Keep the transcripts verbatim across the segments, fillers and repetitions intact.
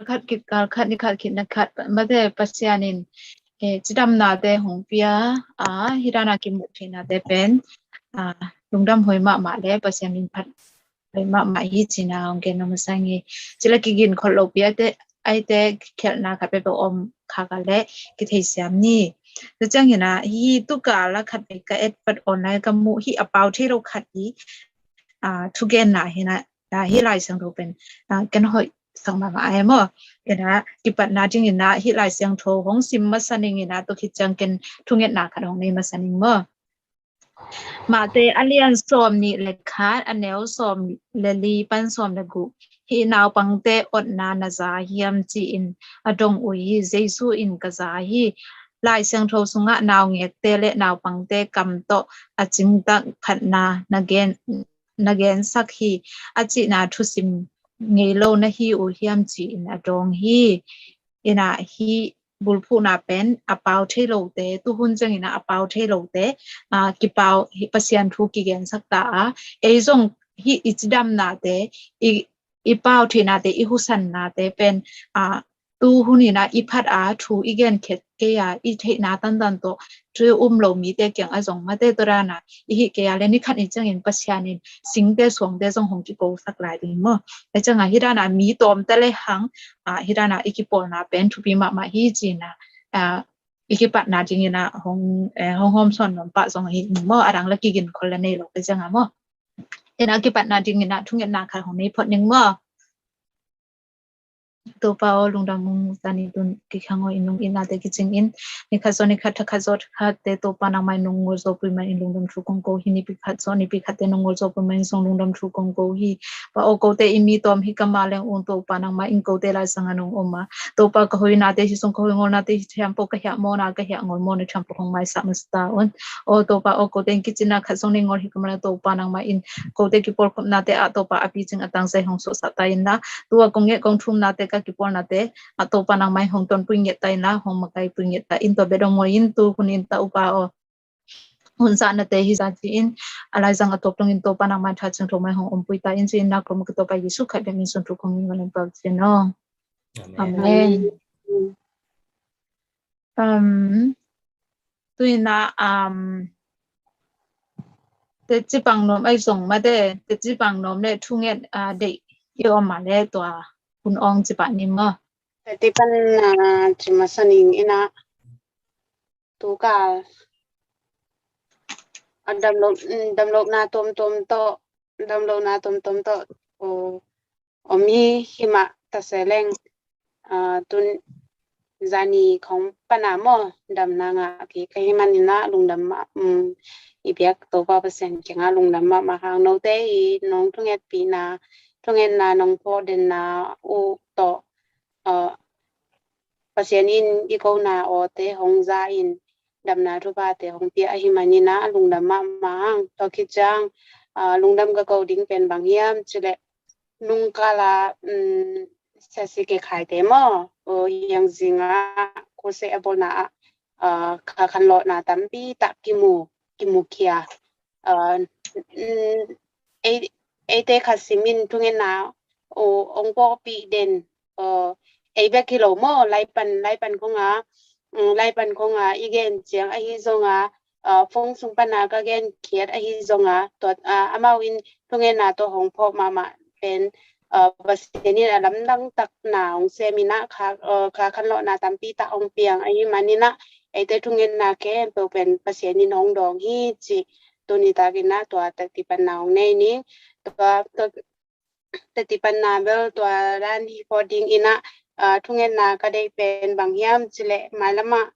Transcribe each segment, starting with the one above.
khat khit kal khat, ni khat khit na khat, mate Pasian in, eh, cidamnate hong pia, a, hih dana kimuh theihnate pen, a, lungdam huai mahmah le Pasian min phat huai mahmah hi cina hong gen nuam a sang hi. Cila kigin khol lo pi a te, ai te khialhna khat peuhpeuh om kha ka le kitheisiam ni. Tua ciangin a, hih tukal a khat vei ka et pat online ka muh hih a pau thei lo khat hi, a, thugenna hi na, a, hih Lai Siangtho pen, a, ken hoih sak mahmah ai maw. Ina kipatna dingin a hih Lai Siangtho hong sim masa ning ina, tua khit ciang ken thungetna khat hong nei masa ning maw. Mate a lian sawm nih le khat, a neu sawm le li pan sawm le guk. Hih naupangte otna na za hiam ci-in a dong uh hi. Jesu in ka za hi. Lai Siangtho sungah naungekte le naupangte kam tawh a cingtak khatna na gen, na gensak hi, a cihna thusim ngei lo na hi uh hiam ci-in a dawng hi. Ina hih bulphuhna pen a pau thei lote, tuhun ciangin a pau thei lote, a, kipau, hih Pasian thu kigensak ta a, ei zong hih i cidamnate, i, i pau theihnate, i husannate pen, a, tuhun ina i phat a thu i genkhiat kei a, i theihna tantan tawh thu um lo mite kiang a zong mate tua dana i hih kei a le ni khat ni ciangin Pasian in singte suangte zong hong kikosak lai ding maw. A cianga hih dana mi tawmte le hang, a, hih dana i kipawlna pen thupi mahmah hi cina, a, i kipatna dingina hong, eh, hong hawmsawn nuam pah zong hi maw, a dang la kigin khol la nei lo ka cianga maw. Ina kipatna dingina thungetna khat hong nei phot ning maw. Topa aw, lungdam ung, zani tun kikhang aw, in nung itnate kicing in, ni khat zaw ni khat, tha khat zaw tha khat te Topa nangmah in nong ngol zaw pui man in lungdam thu kong ko hi. Nipi khat zaw nipi khat te nong ngol zaw pui man in zong lungdam thu kong ko hi. Pa aw, kote i mi tawm hi ka ma leng un Topa nangmah in kote Lai Siangah nong om a, Topa ka hoihnate hi zong ka hoih ngolnate hi thiam peuh ka hiah mawna ka hiah ngol mawna thiam peuh hong maisak masa ta un. Aw Topa aw, kote in kicinna khat zong nei ngol hi ka ma leng Topa nangmah in kote kipawlkhopnate ah Topa a picing a tangzai hong suahsak ta in la, tua kong nget kong thumnate ka kipawlnate ah Topa nangmah in hong tonpui nget ta in la, hong makaipui nget ta in. Tua bek dong maw in tu hun in Topa aw, hun zahnate hi zah ci-in a laizang a tuak dongin Topa nangmah in Tha Ciangtho mah in hong ompui ta in ci-in na kong makaih Topa Jesu Khrih bek min suang thu kong ngen ngal in pau ci-in aw. Amen. Amen. Um, tuina, um, teci pang nuam ai zong mate, teci pang nuam le thunget, ah, deih i om a le tua hun ong ci pah ni maw. Teci pan, ah, ci masa ning ina tukal a damlo, mm, damlohna tuamtuam tawh, damlohna tuamtuam tawh, oh, om hi, hi mah ta se leng, ah, tun zani khong pana maw damna ngah kik ka hi man ina lungdam mah, um, i biak Topa Pasian kiangah lungdam mahmah hang. Note i nong thungetpihna, thungetna nong phawk denna uh tawh, ah, Pasian in i kona awte hong za in damna thuphate hong pia ahi man ina lungdam mahmah hang. Tua khit ciang, ah, lungdam ka ko ding pen bang hiam cileh nungkala, um, sasi ke khaite maw, oh, hiang zinga kuse a bawlna ah, ah, kha khanlawhna tampi tak kimu, kimukhia. Ah, um, ei, eite khat simin thungetna, oh, ong pawhpih den, oh, ei bek hi lo maw, laipan, laipan khonga, um, laipan khonga i gen ciang ahi zonga, ah, phone sung pana ka genkhiat ahi zonga, tua, ah, amau in thungetna tawh hong phawk mahmah pen, ah, Pasian in a lamdang takna hong sem ina kha, ah, kha khanlawhna tampi tak hong piang ahi man ina eite thungetna khempeuh pen Pasian in hong dawng hi ci tuni tak ina tua teci panna hong nei ning. Tua, tua teci panna bel tua dan hi phot ding ina, ah, thungetna ka deih pen bang hiam cileh mailamah,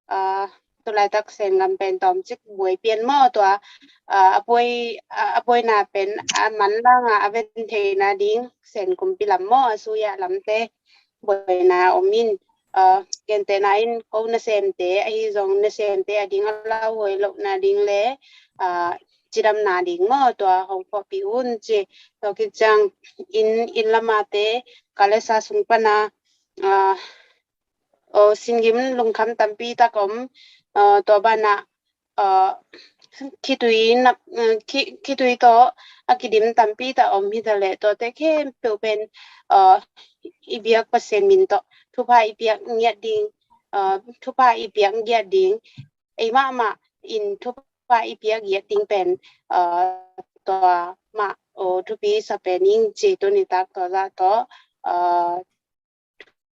ah, tulaitak Sen gam pen tawmcik buai pian maw tua, ah, a buai, ah, a buaina pen a manlanga a ven theihna ding Sen kumpi lam maw a suya lamte buaina om in, ah, gentehna in ko nasemte ahi zong nasemte a ding a lauhuai lohna ding le, ah, cidamna ding maw tua hong phawhpih un ci. Tua khit ciang inn, inn lamate ka le sa sung pana, ah, oh, singgim lungkham tampi tak om, ah, tua banah, ah, khitui nap, eh, khi, khitui tawh a kidim tampi tak om hi ta leh, tuate khempeuh pen, eh, i biak Pasian min tawh thupha i piak ngiat ding, eh, thupha i piak ngiat ding, ei mahmah in thupha i piak ngiat ding pen, eh, tua mah, oh, thupi sa pen ing ci. Tuni tak tua zah tawh, eh,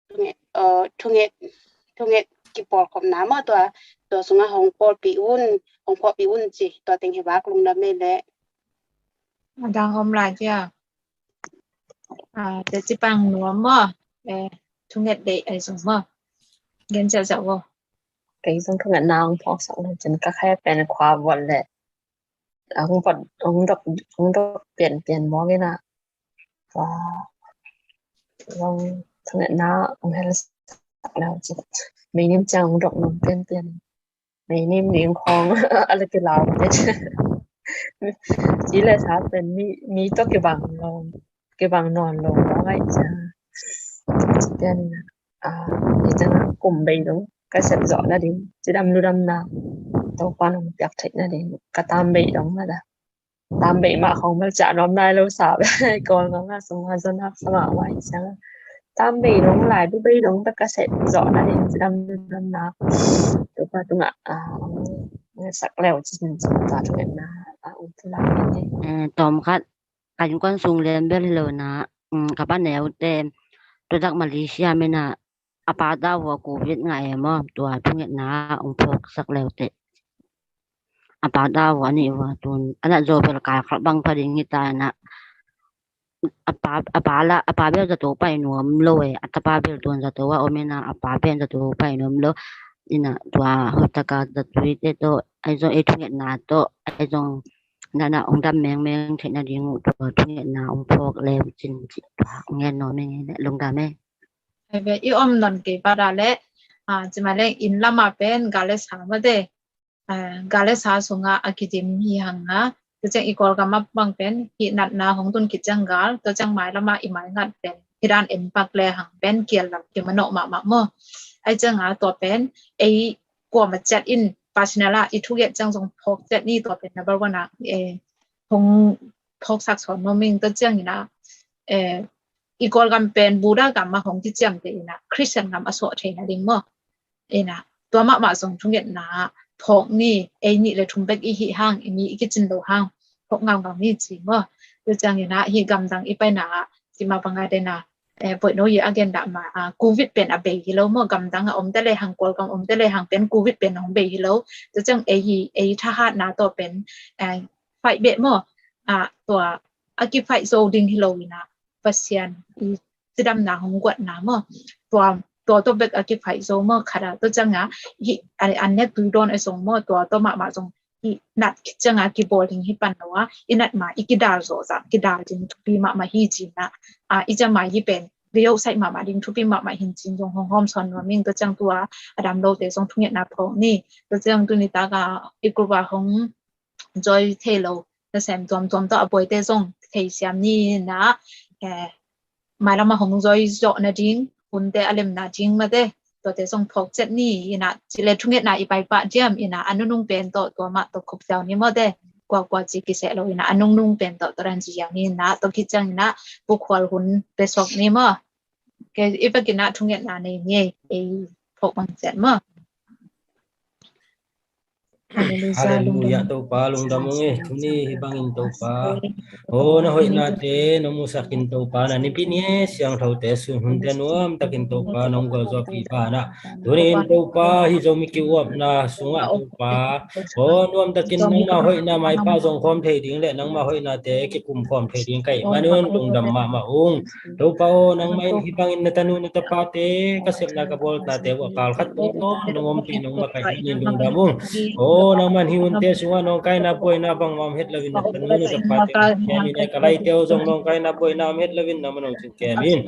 thunget, eh, thunget, thunget kipawlkhopna maw, tua, tua sungah hong pawlpih un, hong pawlpih un ci. Tua teng hi vak, lungdam ei leh. A dang om lai cia. Ah, teci pang nuam maw. Eh, thunget deih ai sung maw. Gen ciah ciah maw. Kei sung thungetna hong phawksak leng cin ka khe pen khua vuat leh. Hong vuat, hong dok, hong dok pian pian mawk ina. Tua, hong thungetna hong helsak leu cin. Meinim ciang hong dok nuam pian pian. Meinim ding khawng a la kilau te. Ci le sa pen mi, mi tawh kibang lo, kibang nawn lo mawk ai cia. Ci pian ina, ah, hi ciang a kum bei dong ka sep zawh nading, cidam ludamna Topa nong piak theih nading ka tam bei dong mah da. Tam bei mah khong bel ciah nuam nai lo sa bel, Kawl ngam a sung a zon a sa mah wai ciang. Tam bei dong, lai bu bei dong bek ka sep zawh nading, cidam ludamna Topa tungah, ah, ngaihsak leu cin cin ta thungetna a um tu lai ni. Eh, tawm khat, ka innkuan sung lian bel hi lo na, mm, ka pa neute, tua tak Malaysia mena, a pa ta vua covid ngah e maw, tua thungetna hong phawksak leu teh. A pa ta vua a nih vua tun, a nat zo bel kal khat bang pha ding hi ta na. A pa, a pa la, a pa bel zato pai nuam lo e, a tapa bel tun zato a om ina, a pa pen zato pai nuam lo. Ina tua hoih taka zatui te tawh, ai zong ei thungetna tawh, ai zong nana hong dam mengmeng theih nading uh tua thungetna hong phawk leu cin ci tua ngen nuam ing ei leh, lungdam ei. Ai ve, i om non kei pa da leh, ah, ci ma leng inn lam a pen gal le sa mah de, ah, gal le sa sungah a kidim hi hang a, tua ciang i Kawlgam a bang pen hih natna hong tun khit ciang gal, tua ciang mailam a i maingat pen hih dan en pak le hang pen kial lam kimanawh mahmah maw. Ai ciang a tua pen ei kuamah ciat in personal a i thuget ciang zong phawk ciat ni, tua pen number one a, eh, hong phawksak sawn nuam ing. Tua ciang ina, eh, i Kawlgam pen Buddha gam a hong kiciamteh ina Christian gam a suah theihna ding maw. Ina tua mahmah zong thungetna phawk ni, ei nih le thum bek i hih hang, i mi i kicin lo hang, phawk ngaungau ni ci maw. Tua ciang ina hih gamdang i paina a, ci ma bang a dena, eh, poino i a gen dah ma, ah, covid pen a bei hi lo maw, gamdang a om te le hang, Kawlgam om te le hang pen covid pen a hong bei hi lo. Tua ciang ei hi, ei thahatna tawh pen, eh, faih beh maw, ah, tua a kifaih zo ding hi lo ina, Pasian i cidamna hong guatna maw, tua, tua tawh bek a kifaih zo maw, khat a, tua ciang a, hih, a, an nek tui dawn a zong maw, tua, tua mahmah zong, hih nat khit ciang a kibawl ding hi pan lo a, i nat ma i kidal zawh zah, kidal ding thupi mahmah hi cin a, a, i ciang ma hih pen, rio saih mahmah ding thupi mahmah hi cin zong hong hawm sawn nuam ing. Tua ciang tua, a dam lote zong thungetna phawk ni, tua ciang tuni tak a, i group a hong join thei lo nasem tuamtuam tawh a buaite zong theisiam ni na, eh, mailam a hong join zawh nading hunte a lemna ding mate, tuate zong phawk ciat ni ina, ci le thungetna i paipah diam ina, a nunung pen tawh tua mah tawh khup ziau ni mawte, kuakua ci kiseh lo ina, a nungnung pen tawh tua dan ci ziau ni ina, tua khit ciang ina pukhual hun pe suak ni maw. Kei i pakin a thungetna nei ni ei, ei phawk bang ciat maw. Halleluiah, Topa lungdam ung e, tuni hi bangin Topa, aw na hoihnate nong musak in Topa, na nipi ni e siangthote sun hunte nuam takin Topa nong gualzawhpih banah, tuni in Topa hih Zomi ki-uapna sungah Topa, aw nuam takin nangmah hoihna maipha zong khawm thei ding le nangmah hoihnate kikum khawm thei ding ka hih manun lungdam mahmah ung. Topa aw, nangmah in hih bangin na tanu na tapate ka sepna ka bawlnate uh a kal khat tungtawn nong ompih nong makaih manin lungdam ung. Aw nangmah in hih hunte sungah nawngkaina buaina bangmah om het loin na tanu na tapate hong kem in e, ka laite uh zong nawngkaina buaina om het loin nangmah nong cing kem in.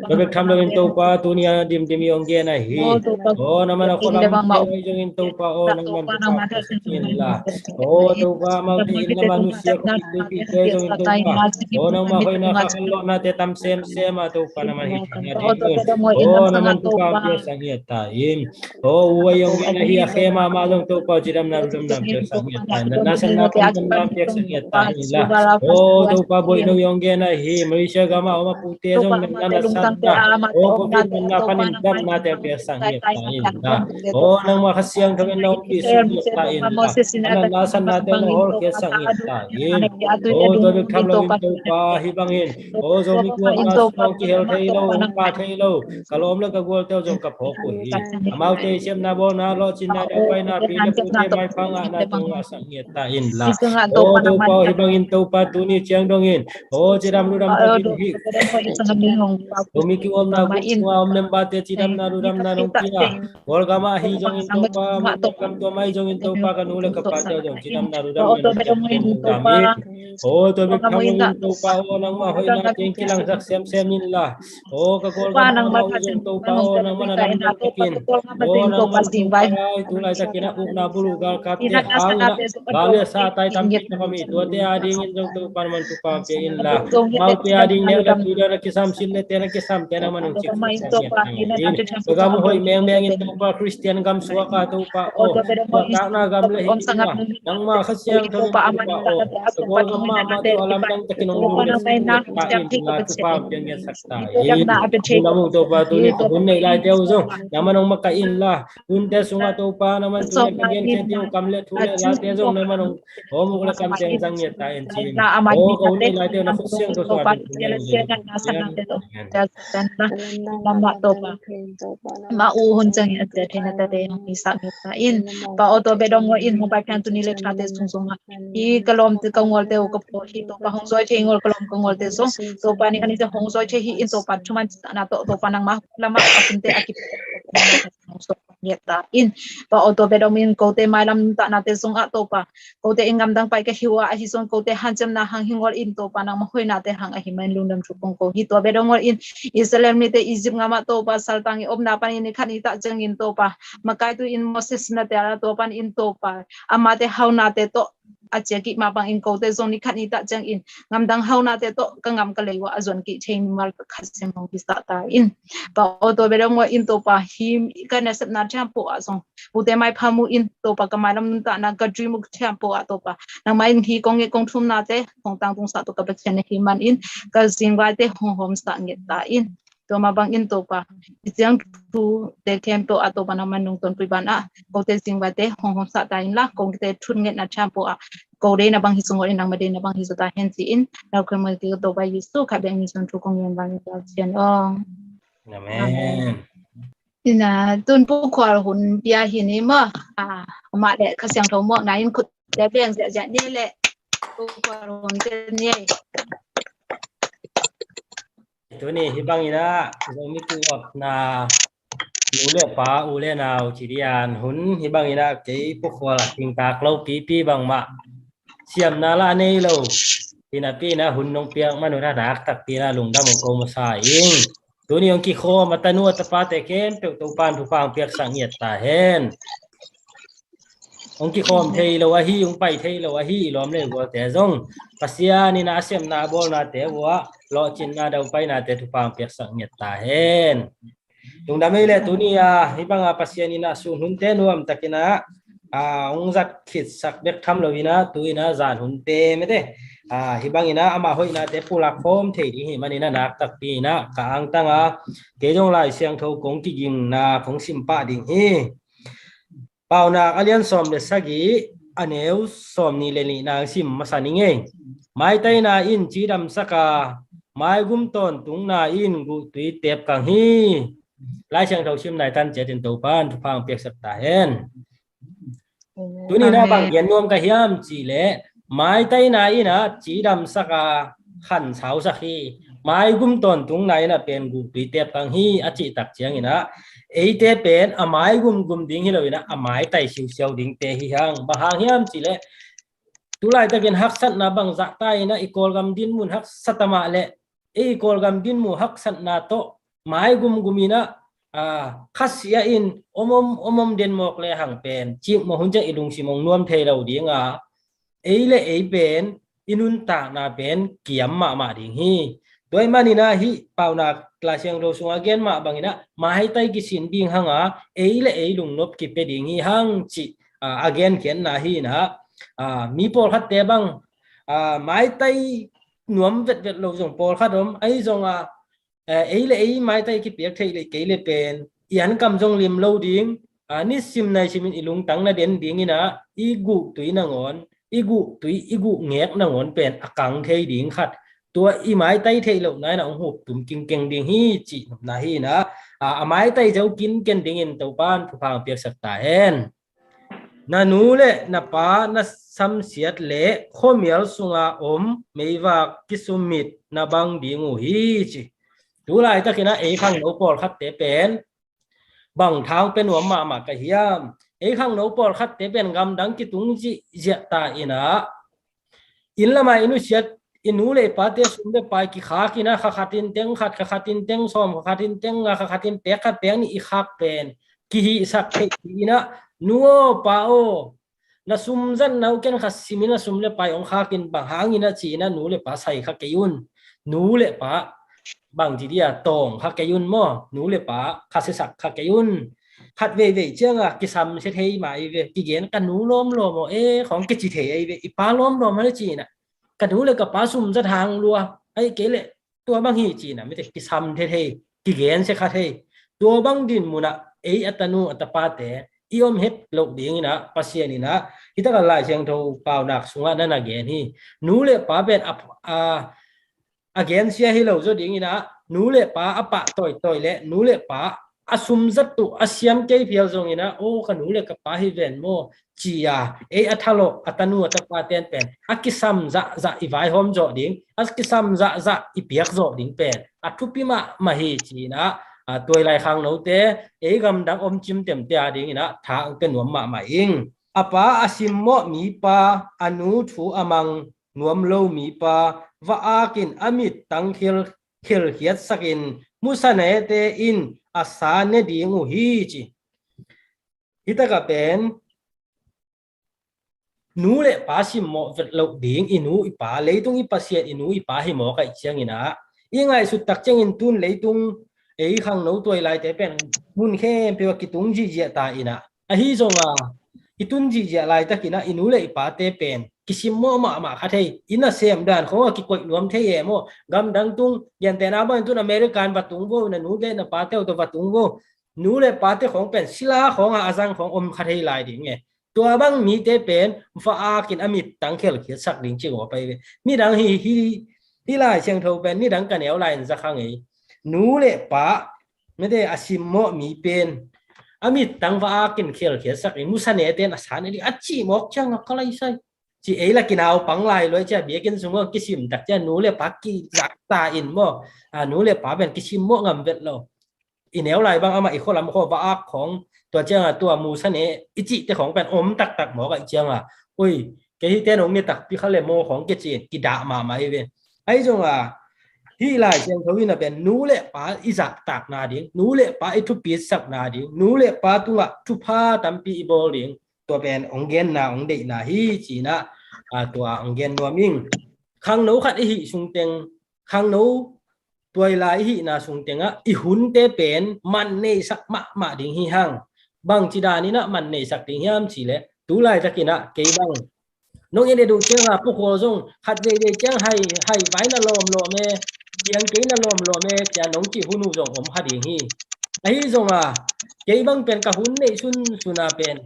Tua bek tham loin Topa, tuni a dimdim i hong gen ahi. Aw nangmah in a khualam te ahi zongin Topa aw nangmah in Topa khuasak in la. Aw Topa amaute in nangmah nusia khuapih tuipihte zongin Topa, aw nangmah hoihna khakhal lohnate tam semsem a Topa nangmah in hih theihna ding un, aw nangmah in Topa piaksang hiat ta in. Aw u a i hong gen ahi a khe mahmah zong Topa cidamna lungdam piaksak ngiat ta in la. Nasepna pamdamna piaksak ngiat ta in la. O Topa, Boino i hong gen ahi Malaysia gam a om a pute zong natna nasepna, o Covid natna panin damnate piaksak ngiat ta in la. O nangmah Kha Siangtho in na ompih suk ngiat ta in la. A natna nasepnate na hawlkhiatsak ngiat ta in. O tua bek tham loin Topa, hih bangin, o Zomi khuapi sung kihel thei lo, hong pa thei lo ka lawm le ka gualte uh zong ka phawk uh hi. Amaute i siamna bawlna, lawhcinna, daupaina, pi le pute maipha ngahna tungah sak ngiat ta in la. O Topa, hih bangin Topa, tuni ciang dongin, o cidam ludam takin hih Zomi Kikuamna Group sunga om memberte cidamna ludamna nong pia. Kawlgam ah ahi zongin Topa, Myanmar gam tua mah ahi zongin Topa, ka nu le ka pate uh zong cidamna ludamna nong pia, nong dam in. O tua bek tham loin Topa, o nangmah hoihna teng kilangsak semsem in la. O ka Kawlgam a om uh zong Topa, o nangmah na lamdang takin, o nangmah na lamdang takin, tu laitakin a ukna buluh galkapte hau in a, gal le sa a tai tampi tak om hi. Tuate adingin zong Topa, nangmah thupha pia in la. Amaute ading nek le tui le na kisam, silh le te na kisam te nangmah nong cik sak ngiat ta in. Ka gam hoih mengmeng in Topa, Khristian gam suak a Topa, o suahtakna gam le hi in la. Nangmah Kha Siangtho in Topa, o ka Kawlgam mahmah tawh a lamdang takin hong lungdam sak ngiat ta in la, thupha pia ngiatsak ta in. Nangmah Topa, tuni ka hun neih laite uh zong nangmah nong makaih in la. Hunte sungah Topa, nangmah tuni ka genkhete uh kam le thu le late zong nangmah nong hawm uh le kamteng zang ngiat ta in ci-in, o ka hun neih laite uh na khut siangtho suan in. Amen. Amen. Lamah Topa, mah uh hun ciangin a cia theina tate hong hisak ngiat ta in. Pa aw, tua bek dong in mobile piang tuni le thate sung sungah hi ka lawmte ka gualte uh ka phuak hi Topa, hong zoi thei ngol ka lawm ka gualte sung Topa, ni khan ni cia hong zoi thei hi in Topa, thuman cihtakna tawh Topa nangmah lamah a sunte a kipi hong zoi ngiat ta in. Pa aw, tua bek dong in kote mailam nuntaknate sungah Topa, kote in gamdang pai ka hi uh a, ahi zong kote hanciamna hang hi ngol in Topa, nangmah hoihnate hang ahi manin lungdam thu kong ko hi. Tua bek dong in Israel mite Egypt gam ah Topa saltang i omna panin ni khat ni tak ciangin Topa, makai tu in Moses na tel a, tua panin Topa, amate haunate tawh a ciah kik mah bangin kote zong ni khat ni tak ciangin gamdang haunate tawh ka gam ka lei uah a zuan kik thei mimal khat sem hong hisak ta in. Pa aw, tua bek dong in Topa, hi ka nasepna thiam pawh ah zong pute maipha mu in Topa, ka mailam nuntakna ka dream uh thiam pawh ah Topa, nangmah in hi kong nget kong thumnate hong tangtungsak tawh ka Pathian na hi manin ka zingvaite hong hawmsak ngiat ta in. Tua mah bangin Topa, i ciang thute khempeuh ah Topa, nangmah nungtonpih banah kote zingvaite hong hawmsak ta in la, kote thungetna thiam pawh ah ko deihna bang hi sungol in nangmah deihna bang hi zaw ta hen ci-in lau khemul ki Topa Jesu khat bek min suang thu kong ngen vang in Pasian aw. Amen. Ina tun Pu Khual hun pia hi ni maw? A, amah le Kha Siangtho muakna in khut te beng ziahziah ni le Pu Khual hun pia ni. Tuni hi bangin ah Zomi Kikuamna nu le pa, u le nau ci dian hun hi bangin ah kei Pu Khual a tingtak lo pipi bangmah, siamna lah nei lo, hi napi in ah hun nong piak man un ah nakpi in ah lungdam hong ko masa ing. Tuni hong kikhawm a tanu a tapate khempeuh Topa'n thupha hong piaksak ngiat ta hen. Hong kikhawm thei lo ahi, hong pai thei lo ahi i lawm le i gualte zong Pasian in a siamna a bawlnate uah lawhcinna daupainate thupha hong piaksak ngiat ta hen. Lungdam ei le tuni a hi banga Pasian in a sun hunte nuamtakin ah, a, hong zat khitsak bek tham lo in ah tu in ah zan hunte mete, a, hi bangin ah ama hoihnate pulak khawm thei ding hi manin ah naktakpi in ah ka angtang a, kei zong Lai Siangtho kong kigingna kong simpah ding hi. Paunak a lian sawm le sagih, a neu sawm nih le nihna ang sim masa ning ei. Maitaina in cidamsak a, maigum tawntungna in guhtui tepkang hi. Lai Siangtho sim nai tan ciatin Topa'n thupha hong piaksak ta hen. Tuni in ah bang gen nuam ka hiam cih leh, maitaina in ah cidamsak a, khansausak hi. Maigum tawntungna in ah pen guhtui tepkang hi a cih tak ciangin ah, eite pen a maigum gum ding hi lo in ah a maitai siusiau dingte hi hang. Bang hang hiam cih leh, tu laitakin haksatna bangzah ta in ah i Kawlgam dinmun haksa ta mah leh, i Kawlgam dinmun haksatna tawh maigum gum in ah, a, khasia in om om om om den mawk le hang pen cikmawh hun ciang i lungsim hong nuam thei lo ding a, ei le ei pen i nuntakna pen kiam mahmah ding hi. Tua ahih manin ah hih Paunak Lai Siangtho sungah gen mah bangin ah maitai kisin ding hang a, ei le ei lungnop kipia ding hi hang cih a, a genkhiatna hi inah, a, mi pawlkhatte bang, a, maitai nuam vetvet lo zong pawlkhat om, ahi zongah, a, ei le ei maitai kipiak theih le kei le pen i ankam zong lim lo ding, a, nisim naisimin i lungtang na den ding inah i guh tui nangawn, i guh tui, i guh ngek nangawn pen a kang thei ding khat, tua i maitai theih lohna inah hong huptum kingkeng ding hi cih nopna hi inah, a, a maitai zo kinken dingin Topan thupha hong piaksak ta hen. Na nu le na pa na samsiat le khuamial sunga om meivak kisumit na bang ding uh hi ci. Tu laitakinah ei khangno pawlkhatte pen bang thang pia nuam mahmah ka hiam? Ei khangno pawlkhatte pen gamdang kitung zihziah ta inah, inn lamah i nusiat i nu le i pate sum le pai kikhak inah, kha khatin teng khat, kha khatin teng sawm, kha khatin teng nga, kha khatin pek khat pek nih i khak pen kihihsak theih inah, nu aw pa aw, na sum zat na uh ken kha simin a sum le pai hong khakin bang hangin a ci inah nu le pa sai kha kei un. Nu le pa bang ci dia tawng kha kei un maw, nu le pa kha siasak kha kei un. Khat veivei cianga kisam sia thei mah i ve, kigen ka nu lawmlawm aw e khawng kici thei a i ve, i pa lawmlawm a le ci inah ka nu le ka pa sum zat hang lua, ahi kei le tua bang hi ci inah mite kisam thei thei, kigen sia kha thei. Tua bang din munah ei a tanu a tapate i om het loh ding inah Pasian inah hitaka Lai Siangtho paunak sungah na na gen hi. Nu le pa pen a, a, a gensia hi lo zaw ding inah nu le pa a pah tawitawi le nu le pa a sumzat uh a siam kei phial zong inah, aw ka nu le ka pa hi ven maw, ci-a ei a thalawh a tanu a tapa ten pen a kisam zahzah i vaihawm zawh ding, a kisam zahzah i piak zawh ding pen a thupi mahmah hi ci inah, a, tuailai khangnote ei gamdang om cimtemte a ding inah tha ang pia nuam mahmah ing. A pa a simmawh mipa, a nu thu a mang nuam lo mipa va akin a mittang khel, khelkhiatsakin musanete in a sa ne ding uh hi ci. Hitaka pen nu le pa simmawh vet loh ding i nu i pa, leitung i Pasian i nu i pa hi mawk ahih cianginah i ngaihsut tak ciangin tun leitung ei khangno tuailaite pen mun khempeuh a kitung zihziah ta inah, ahi zonga i tun zihziah laitakinah i nu le i pate pen kisimmawh mahmah kha thei. I nasem dan khawngah kikoih nuam thei e maw? Gamdang tung gentehna bangin tun American va tung vo, na nu le na pate uh tawh va tung vo, nu le pate khawng pen sila khawngah a zang khawng om kha thei lai ding e. Tua bang mite pen va akin a mittang khelkhiatsak ding ci ngawp ahi ve. Nidang hi, hi, hi Lai Siangtho pen nidang ka neu lai in za kha ngei. Nu le pa mete a simmawh mi pen a mittang va akin khelkhiatsak ding, musanete in a sa ne ding a cih mawk ciangah ka laisai. Ci ei la kinau pang lai luai cia biakinn sungah kisim tak cia nu le pa kizakta in maw? A, nu le pa pen kisimmawh ngam vet lo. I neu lai bang amah i khualam khaw va ak khawng, tua cianga tua musane i cihte khawng pen om taktak mawk ahih cianga, ui, kei hite nong ne takpi kha le maw khawng kici in kidah mahmah hi ve. Ahi zonga hih Lai Siangtho in a pen nu le pa i zahtakna ding, nu le pa i thupitsakna ding, nu le pa tungah thupha tampi i bawl ding, tua pen hong genna hong deihna hi cinah, a, tua hong gen nuam ing. Khangno khat i hih sungteng, khangno tuaila i hihna sungtengah i hunte pen man neisak mahmah ding hi hang. Bangci daninah man neisak ding hiam cihleh tu laitakinah kei bang nong en et uh cianga pukhual zong khat veivei ciang hai, hai vai na lawmlawm e, piang kei na lawmlawm e cia nong cih hun uh zong om kha ding hi. Ahi zonga kei bang pen ka hun neih sunsun a pen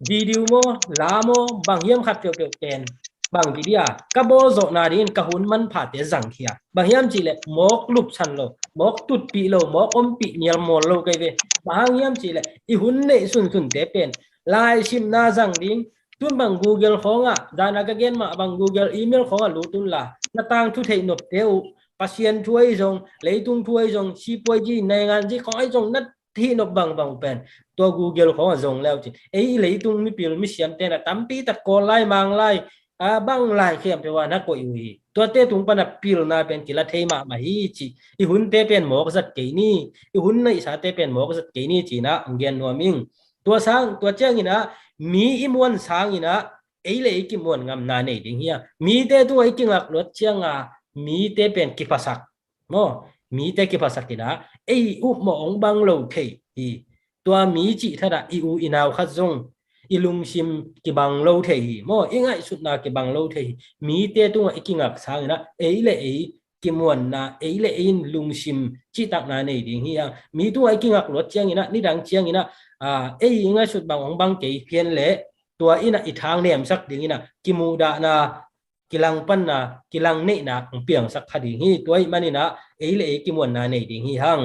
video maw, la maw, bang hiam khat peuhpeuh pen bang video ka bawlzawhna dingin ka hun manphate zangkhia. Bang hiam cihleh mawk lupsan lo, mawk tutpih lo, mawk ompih nialmawl lo kei ve. Bang hang hiam cihleh i hun neih sunsunte pen laisimna zang ding, tun bang Google khawngah, zana ka gen mah bang Google email khawngah lut unla, na tangthu theih nopte uh, Pasian thu ahi zong, leitung thu ahi zong, sipuaiji, nainganzi khawng ahi zong, na hih nop bangbang pen tua Google khawngah zong leu cin. Ei i leitung mipil misiamte na tampi tak Kawl lai, Mang lai, a, bang lai khempeuh ah na koih uh hi. Tuate tung pana pilna pen kila thei mahmah hi ci. I hunte pen mawk zat kei ni, i hun neihsate pen mawk zat kei ni cinah hong gen nuam ing. Tua sang, tua cianginah mi i muan sanginah ei le ei kimuan ngamna nei ding hi a. Mite tungah i kingak luat cianga mite pen kiphasak maw, mite kiphasak inah ei upmawh hong bang lo thei hi. Tua mi cih thatah i u i nau khat zong i lungsim kibang lo thei hi maw, i ngaihsutna kibang lo thei hi. Mite tungah i kingak sanginah ei le ei kimuanna, ei le ei in lungsim cihtakna nei ding hi hang. Mi tungah i kingak luat cianginah, nidang cianginah, aa, ei i ngaihsut bang hong bang kei phian leh tua inah i thang nemsak dinginah kimuhdahna, kilangpanna, kilangneihna hong piangsak kha ding hi. Tua ih maninah ei le ei kimuanna nei ding hi hang.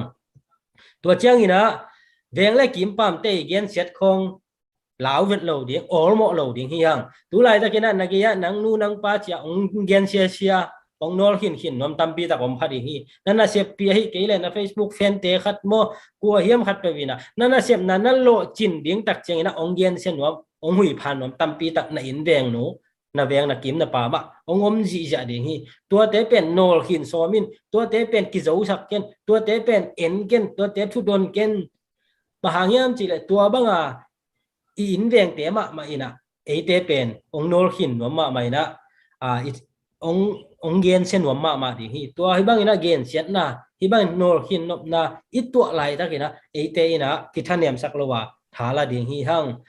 Tua cianginah veng le kimpamte i gensiat khawng lau vet lo ding, awlmawh lo ding hi hang. Tu laitakinah na gei-ah nang nu nang pa cia hong gensiasia, hong nawl khinkhin nuam tampi tak om kha ding hi. Na nasep pi ahi kei le na Facebook fan-te khat maw, kua hiam khat peuh inah na nasepna na lawhcin ding tak cianginah hong gensia nuam, hong huipha nuam tampi tak na inn vengnu, na veng na kim na pa mah hong om zihziah ding hi. Tuate pen nawlkhin sawm in, tuate pen kizosak ken, tuate pen en ken, tuate thudon ken. Bang hang hiam cihleh tua banga i inn vengte mahmah inah eite pen hong nawlkhin nuam mahmah inah, aa, i, hong, hong gensia nuam mahmah ding hi. Tua hih banginah gensiatna, hih bangin nawlkhin nopna i tuah laitakinah eite inah kithanemsak lo a tha la ding hi hang.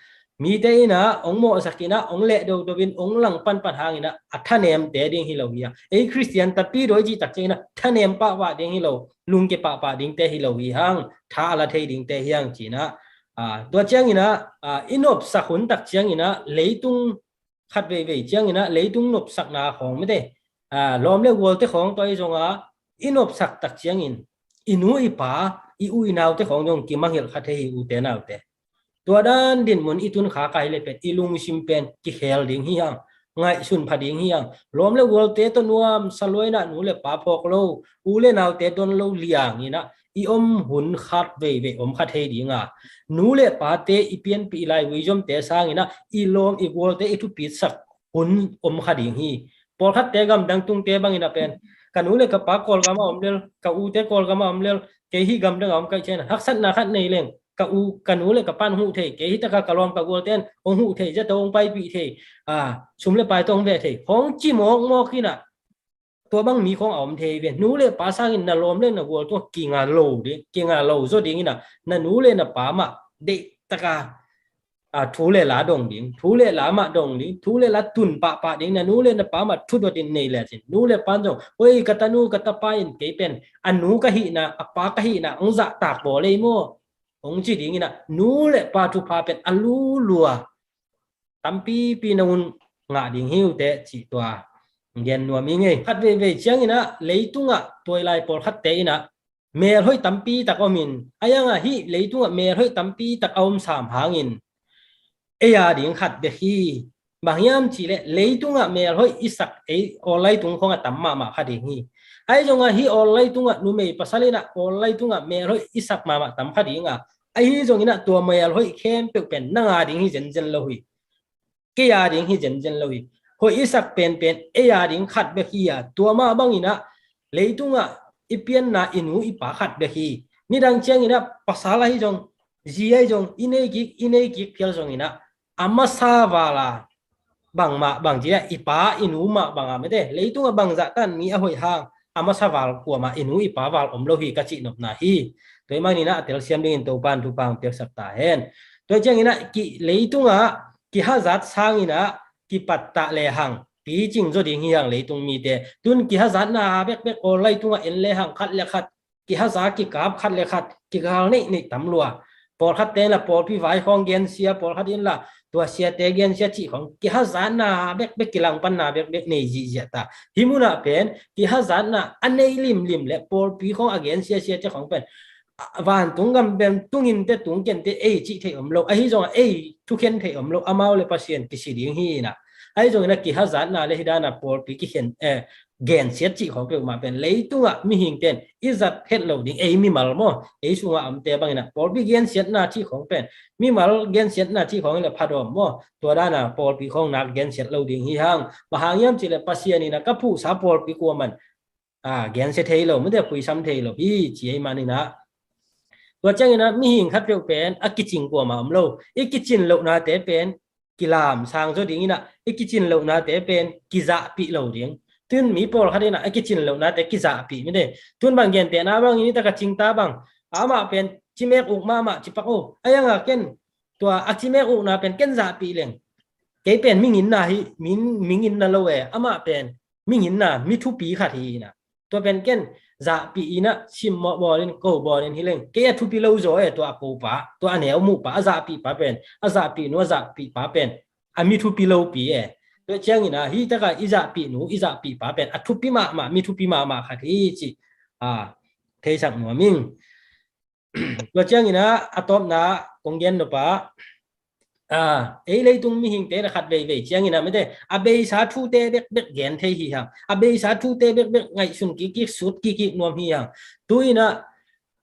Mite inah hong mawhsak inah hong lehdo do in hong langpanpan hanginah a thanemte ding hi lo hi hang. Ei Khristian tapi dawi cihtak cianginah thanem pahpah ding hi lo, lungke pahpah dingte hi lo hi hang, tha a la thei dingte hi hang cinah. Aa, tua cianginah, aa, i nopsak hun tak cianginah leitung khat veivei cianginah leitung nopsakna khawng mite, aa, lawm le gualte khawng tua i zonga i nopsak tak ciangin i nu i pa, i u i naute khawng zong kimangngilh kha thei hi, ute naute. Tua dan dinmun i tun kha kai le pen i lungsim pen kikhel ding hi hang, ngaihsun pha ding hi hang. Lawm le gualte tawh nuam saluainah nu le pa phawk lo, u le naute don lo lianginah i om hun khat veivei om kha thei dinga, nu le pate i pianpih i laivuizomte sanginah i lawm i gualte i thupitsak hun om kha ding hi. Pawlkhatte gamdang tungte banginah pen ka nu le ka pa Kawlgama om lel, ka ute Kawlgama om lel, kei hih gamdanga om kaih cianah haksatna khat nei leng ka u, ka nu le ka pan huh thei, kei hih taka ka lawm ka gualten hong huh thei, zia tawh hong paipih thei, aa, sum le pai tawh hong veh thei, hong ci mawkmawk inah tua bang mi khawng a om thei ve. Nu le pa sangin na lawm le na gual tungah kinga lo ding, kinga lo zaw dinginah na nu le na pa mah deihtaka, aa, thu le la dong ding, thu le la mah dong ding, thu le la tun pahpah ding, na nu le na pa mah thu dot in nei lecin nu le pan zong, oi, ka tanu ka tapa in kei pen a nu ka hihna, a pa ka hihna hong zahtak bawl ei maw, hong ci dinginah nu le pa thupha pen a lulua tampipi na hun ngah ding hi uh teh cih tua gen nuam i ngei. Khat veivei cianginah leitungah tuailai pawlkhatte inah melhoih tampi tak omin, a yangah hih leitungah melhoih tampi tak a om sam hangin ei a ding khat bek hi. Bang hiam cihleh leitungah melhoih i sak ei online tung khawng a tam mahmah kha ding hi. Ahi zongah hih online tungah numei pasal inah online tungah melhoih i sak mahmah tam kha dinga, ahi zonginah tua melhoih khempeuh pen nang a ding hi zenzen lo hi. Kei a ding hi zenzen lo hi. Hoih i sak penpen ei a ding khat bek hi a, tua mah banginah leitungah i pianna i nu i pa khat bek hi. Nidang cianginah pasal ahi zong, zi ahi zong, i nei kik, i nei kik phial zonginah a masa vala bangmah bang ci-a i pa i nu mah banga mete leitungah bangzah tan mi a hoih hang a masa val kuamah i nu i pa val om lo hi ka cihnopna hi. Tua i maninah a telsiam dingin Topan thupha hong piaksak ta hen. Tua cianginah ki leitungah kihazat sanginah kipattah lehang picing zaw ding hi hang leitung mite. Tun kihazatna bekbek online tungah en lehang khat le khat kihaza kikap, khat le khat kigal neihneih tam lua. Pawlkhat ten la pawlpi vai khawng gensia, pawlkhat in la tua siate gensia cih khawng kihazatna bekbek, kilangpanna bekbek nei zihziah ta. Hih munah pen kihazatna a nei limlim le pawlpi khawng a gensia siate khawng pen vantung gam pen tungin te tung ken te ei cih theih om lo, ahi zongah ei thukhen theih om lo, amau le Pasian kisi ding hi inah. Ahi zongin a kihazatna le hidana pawlpi kikhen, eh, gensiat cih khawng peuhmah pen leitungah mihing ten i zat het lo ding, ei mimal maw, ei sungah omte banginah pawlpi gensiatna cih khawng pen mimal gensiatna cih khawng in le phadawm maw, tua dana pawlpi khawng nak gensiat lo ding hi hang. Bang hang hiam cihleh Pasian inah ka phuhsa pawlpi kuaman a gensia thei lo, mute phuisam thei lo hi ci ei maninah. Tua cianginah mihing khat peuh pen a kicing kuamah om lo, i kicin lohnate pen kilam sang zaw dinginah i kicin lohnate pen kizahpih lo ding. Tun mi pawlkhat inah a kicin lohnate kizahpih mite. Tun bang gentehna bangin i taka cingta bang amah pen cimek uk mahmah cipak o, a yanga ken Tua a ci mek ukna pen ken zahpih leng, kei pen mi nginna hi, mi, mi nginna lo e, amah pen mi nginna, mi thupi khat hi inah. Tua pen ken zahpih inah simmawh bawlin, ko bawlin hi leng, kei a thupi lo zaw e, tua a kopa, tua a neu muhpa, a zahpihpa pen, a zahpih nu, a zahpihpa pen a mi thupi lopi e. Tua ciangin ah hih takah i zahpih nu, i zahpihpa pen a thupi mahmah, mi thupi mahmah khat hi cih, a, theisak nuam ing. Tua ciangin ah a tawpna kong gen nop ah, a, ei leitung mihingte na khat veivei ciangin ah mite a beisa thute bekbek gen thei hi hang. A beisa thute bekbek ngaihsun kikkik, sut kikkik nuam hi hang. Tu inah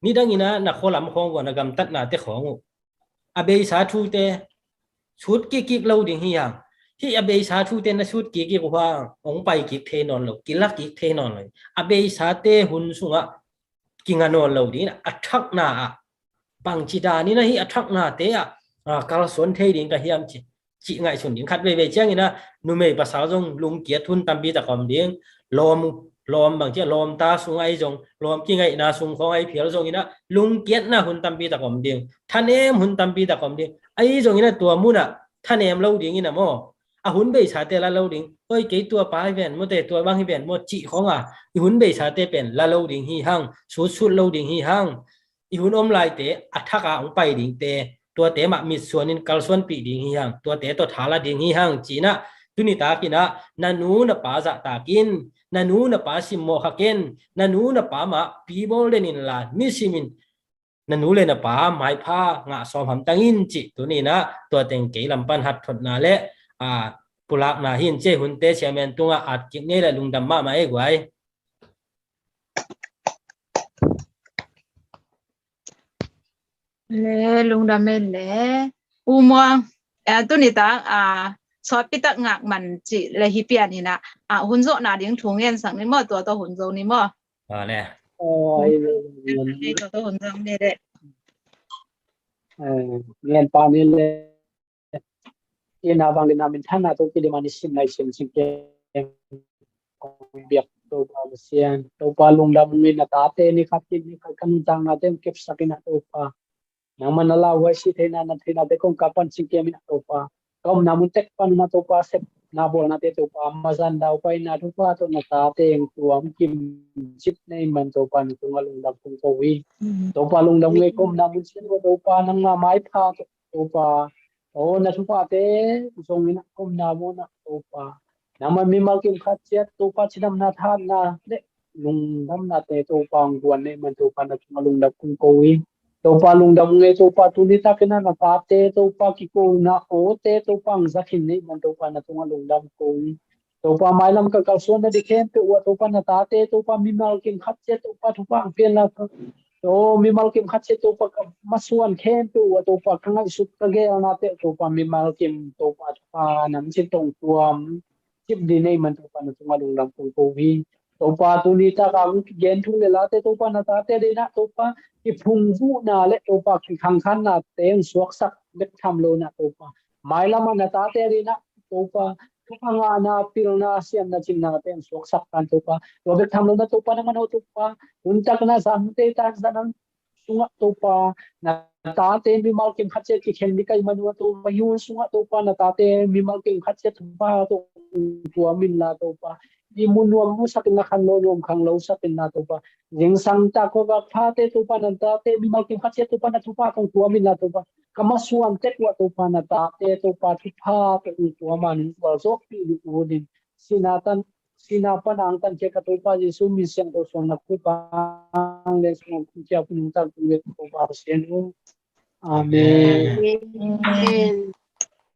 nidangin ah na khualam khawng uh, na gamtatnate khawng uh a beisa thute sut kikkik lo ding hi hang. Hih a beisa thute na sut kikkik uh hang, hong pai kik thei nawn lo, kila kik thei nawn lo. A beisate hun sungah kinga nawn lo ding, a thakna ah bangci danin ah hih a thaknate ah, a, kalsuan thei ding ka hiam ci, cih ngaihsun ding. Khat veivei ciangin ah numei pasal zong lungkiat hun tampi tak om ding. Lawm, lawm bangci a lawmta sung ahi zong, lawm kingaihna sung khawng ahi phial zongin ah lungkiatna hun tampi tak om ding. Thanem hun tampi tak om ding. Ahi zongin ah tua munah thanem lo dingin ah maw, a hun beisate la lo ding. Oi, kei tua pa hi ven maw te, tua bang hi ven maw cih khawng a i hun beisate pen la lo ding hi hang, sutsut lo ding hi hang. I hun om laite a thak a hong pai dingte, tuate mah mitsuanin kalsuanpih ding hi hang, tuate tawh thala ding hi hang ci-in ah, tuni takin ah na nu na pa zahtakin, na nu na pa simmawh kha ken, na nu na pa mah pibawl den inla, nisimin na nu le na pa maipha ngah sawm hamtang in cih tuni-in ah tua teng kei lam pan hatthotna le, a, pulakna hi in, ci-a hunte chairman tungah at kik ni le, lungdam mahmah ei guai. Le lungdam ei le. U Muang, eh, tuni tak, ah, sawtpi tak ngak man cih le hi pian hi-in ah, ah, hun zawhna ding thu ngen sak ni maw, tua tawh hun zo ni maw? A le. Tua tawh hun zo ni le. Eh, ngen pa ni le. Ina bang dina min thana to kili mani sim lai sim sim ke kong biak Topa Pasian. Topa lungdam ung in, na tate ni khat ni khat ka nuntaknate kepsak in ah Topa. Nangmah na lauhuai si theina, na theinate kong kap pan singkem in ah Topa. Ka omna mun tek pan na Topa sep na bawlnate Topa. Mazan dau pai na Topa tawh na tate eng tuam kim cip nei man Topa na tungah lungdam kong ko hi. Topa lungdam ung ei, ka omna mun sin Topa nangmah maipha Topa. O, na thuphate zongin ah ka omna munah Topa. Nangmah mimal kim khat ciat Topa cidamna thahatna le lungdamnate Topa hong guan nei man Topa na tungah lungdam kong ko hi. Topa lungdam ung ei Topa, tuni takin ah na tate Topa kikona awte Topa hong za khin nei man Topa na tungah lungdam ko hi. Topa mailam ka kalsuan na ding khempeuh uh ah Topa na tate Topa mimal kim khat ciat Topa thupha hong pianna ka, o, mimal kim khat ciat Topa ka masuan khempeuh uh ah Topa ka ngaihsut ka geelnate Topa mimal kim Topa thupha nang cin tong tuam cip ding nei man Topa na tungah lungdam kong ko hi. Topa tuni taka hong kigen thu le late Topa na tate ding ah Topa kiphungvuhna le Topa kikhangkhannate hong suaksak bek tham lo in ah Topa mailam ah na tate ding ah Topa thupha ngahna, pilna, siamna, cinnate hong suaksak kan Topa. Tua bek tham lo in ah Topa nangmah no Topa hun takin ah zan te tan zan sungah Topa na tate mimal kim khat ciat kikhen ding ka hih man uh ah Topa, hih hun sungah Topa na tate mimal kim khat ciat thupha tawh tuam inla Topa, i mu nuam musak inla, khanglo nuam khanglosak inla Topa, zingsang tak khuavak phate Topa na tate mimal kim khat ciat Topa na thupha tawh tuam inla Topa, ka masuan tek uh ah Topa na tate Topa thupha tawh tuam a nung tual zawhpih ding uh ding. Sihna tan sihna pan angtan khia ka Topa Jesu min siangtho suang na kut bang le suang khia ku nungtak tu le Topa Pasian uh. Amen. Amen.